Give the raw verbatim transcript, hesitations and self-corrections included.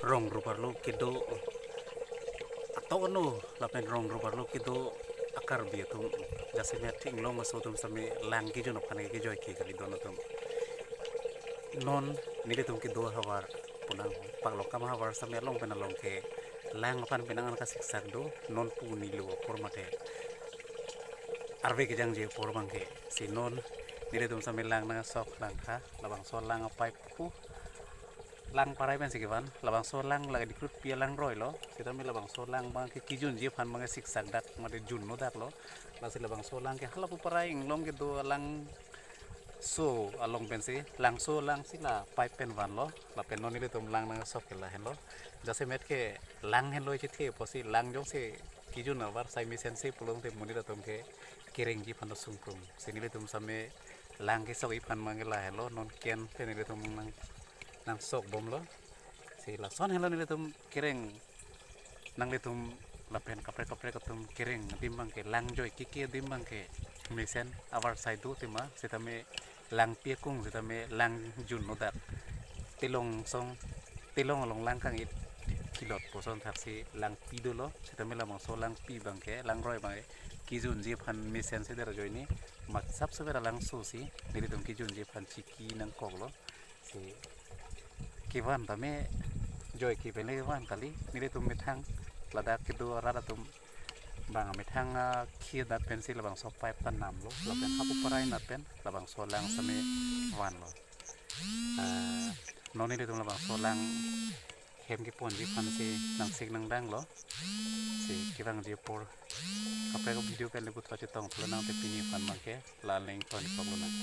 Rong rup arlo kedo ato ano lapen rong rup arlo kedo a-Karbi atum, jasemet inglong aso atum sitame lang kejun aphan ke kejoike kali don atum. Non nelitum kedo ahavar pu nang, Paklongkam ahavar sitame along pen along ke lang aphan penang an kasiksak do, non pu nilo apor mate arve kejangje apor abang ke. Si non nelitum sitame lang nangsok langtha, labangso lang a-pipe pu lang parai pensi kevan, labangso lang lake dikrutpi alangroi lo, sitame labangso lang abang ke kejunji aphan abang ke siksak dak mate junno dak lo. Lasi labangso lang ke halapu parai inglong kedo alangso along pensi, langso alangsi la pipe pen vanlo, lapen non nelitum lang nangsok ke lahenlo. Jasemet ke lang henlo chethe pusi lang jongsi kejun avarsai mesense pulote monit atum ke kerengji aphan sungprum. Si nelitum sitame lang kesokji aphan abang ke lahenlo, non ken pen nelitum nang nangsok bomlo. Si lason henlo nelitum kereng, nanglitum lapen kaprek kaprek atum kereng adim abang ke, lang joike ke adim abang ke mesen avarsai do tema, sitame langpi akung sitame lang junno dak. Tilong song, tilong along lang kang-it kilot puson thaksi langpi dolo, sitame labangso langpi abang ke, langroi abang ke kejunji aphan mesense der ajoine, mat sapsever alangso si nelitum kejunji aphan chiki nangkoklo. Si kevan tame joike pen le kevan kali, nelitum methang ladak kedo arat atum abang methang, ah, khir dat pensi labangso pipe ta namlo, lapen hapu parai nat pen labangso lang sitame vanlo. Ah, non nelitum labangso lang hem keponji aphansi nangsik nangdanglo. Si kevangji apor kaprek video pen le puthot chetong pulo nangte, pini aphan abang ke la-an le ingtonkoklo nang.